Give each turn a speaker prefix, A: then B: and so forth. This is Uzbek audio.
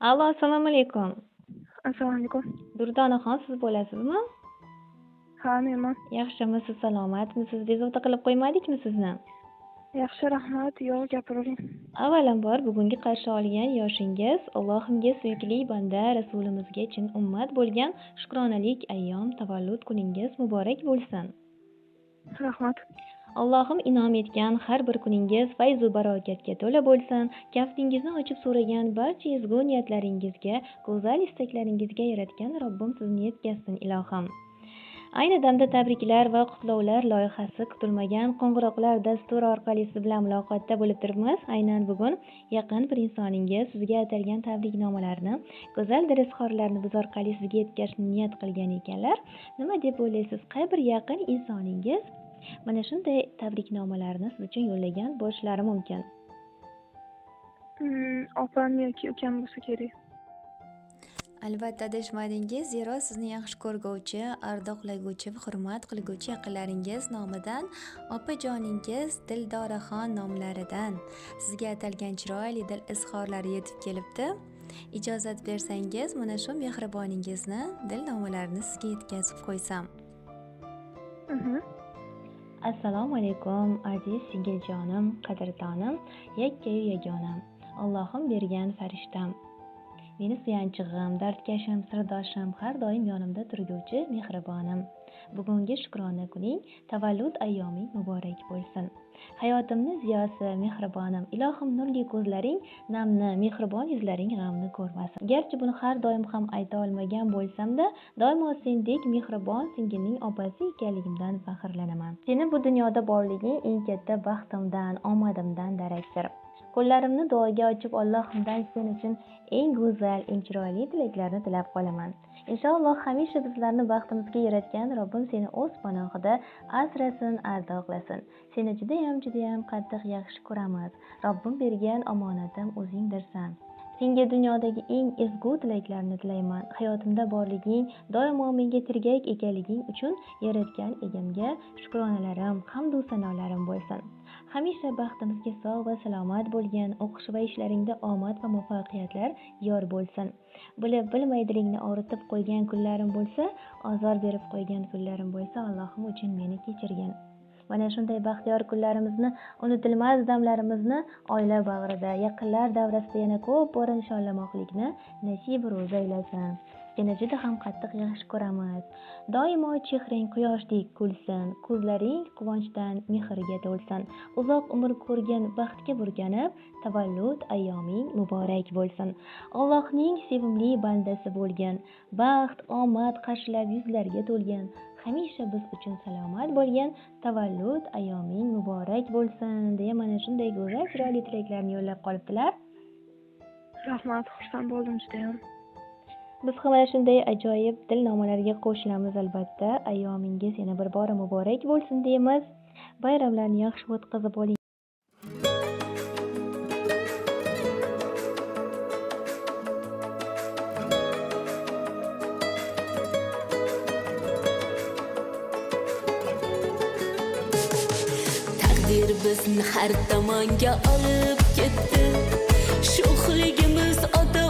A: Allo, assalomu alaykum.
B: Assalomu alaykum.
A: Durdonaxon, siz bo'lasizmi?
B: Ha, menman.
A: Yaxshimisiz, salomatmisiz? Bezovta qilib qo'ymadikmi sizni?
B: Yaxshi, rahmat. Yo'q, gapiravering.
A: Avvalambor, bugungi qarshi olgan yoshingiz Allohimga suyukli banda Rasulimizga chin ummat bo'lgan shukronalik ayyom tavallud kuningiz muborak bo'lsin.
B: Rahmat.
A: Allohim inom etgan har bir kuningiz fayzu barokatga to'la bo'lsin. Kaftingizni ochib so'ragan barcha ezgu niyatlaringizga, go'zal istaklaringizga yaratgan Robbim sizni yetkazsin, ilohim. Ayni damda tabriklar va qutlovlar loyihasi kutilmagan qo'ng'iroqlar dasturi orqali siz bilan muloqotda bo'lib turibmiz. Aynan bugun yaqin bir insoningiz sizga atalgan tabriknomalarni, go'zal dil izhorlarni biz orqali sizga yetkazishni niyat qilgan ekanlar. Nima deb o'ylaysiz, qay bir yaqin insoningiz mana shunday tabriknomalarni siz uchun yo'llagan bo'lishlari mumkin?
B: Opam yoki ukam bo'lsa kerak.
C: Albatta adashmadingiz, zero sizni yaxshi ko'rguvchi, ardoqlaguvchi va hurmat qilguvchi yaqinlaringiz nomidan opajoningiz Dildoraxon nomlaridan sizga atalgan chiroyli dil izhorlari yetib kelibdi. Ijozat bersangiz, mana shu mehriboningizni dilnomalarini sizga yetkazib qo'ysam.
A: Assalomu alaykum, aziz singiljonim, qadrdonim, yakkayu yagonam, Allohim bergan farishtam. Meni suyanchig'im, dardkashim, sirdoshim, har doim yonimda turguvchi mehribonim. Bugungi shukrona kuning, tavallud ayyoming muborak bo'lsin. Hayotimni ziyosi, mehribonim, ilohim nurli ko'zlaring namni, mehribon yuzlaring g'amni ko'rmasin. Garchi buni har doim ham ayta olmagan bo'lsam-da, doimo sendek mehribon singilning opasi ekanligimdan faxrlanaman. Seni bu dunyoda borliging eng katta baxtimdan, omadimdan darakdir. Qo'llarimni duoga ochib, Allohimdan sen uchun eng go'zal, eng chiroyli tilaklarni tilab qolaman. Inshaalloh hamisha bizlarni baxtimizga yaratgan Robbim seni o'z panohida asrasin, ardoqlasin. Seni judayam, judayam qattiq yaxshi ko'ramiz. Robbim bergan omonatim o'zingdirsan. Senga dunyodagi eng ezgu tilaklarni tilayman. Hayotimda borliging, doimo menga tirgak ekanliging uchun yaratgan egamga shukronalarim, hamd u sanolarim bo'lsin. Hamisha baxtimizga sog' va salomat bo'lgin, o'qish va ishlaringda omad va muvaffaqiyatlar yor bo'lsin. Bilib bilmay dilingni og'ritib qo'ygan kunlarim bo'lsa, ozor berib qo'ygan kunlarim bo'lsa, Allohim uchun meni kechirgin. Mana shunday baxtiyor kunlarimizni, unutilmas damlarimizni oila bag'rida, yaqinlar davrasida yana ko'p bora nishonlamoqlikni nasib ro'za aylasin. Seni juda ham qattiq yaxshi ko'ramiz. Doimo chehrang quyoshdek kulsin, ko'zlaring quvonchdan mehrga to'lsin. Uzoq umr ko'rgin, baxtga burkanib, tavallud ayyoming muborak bo'lsin. Allohning sevimli bandasi bo'lgin, baxt, omad qarshilab yuzlarga to'lgan, hamisha biz uchun salomat bo'lgan tavallud ayyoming muborak bo'lsin, deya mana shunday go'zal chiroyli tilaklarni yo'llab qolibdilar.
B: Rahmat, xursand bo'ldim judayam.
A: Biz ham mana shunday ajoyib dilnomalarga qo'shilamiz albatta. Ayyomingiz yana bir bora muborak bo'lsin deymiz. Bayramlarni yaxshi o'tkazib oling.
D: Taqdir bizni har tomonga olib ketdi. Sho'xligimiz ota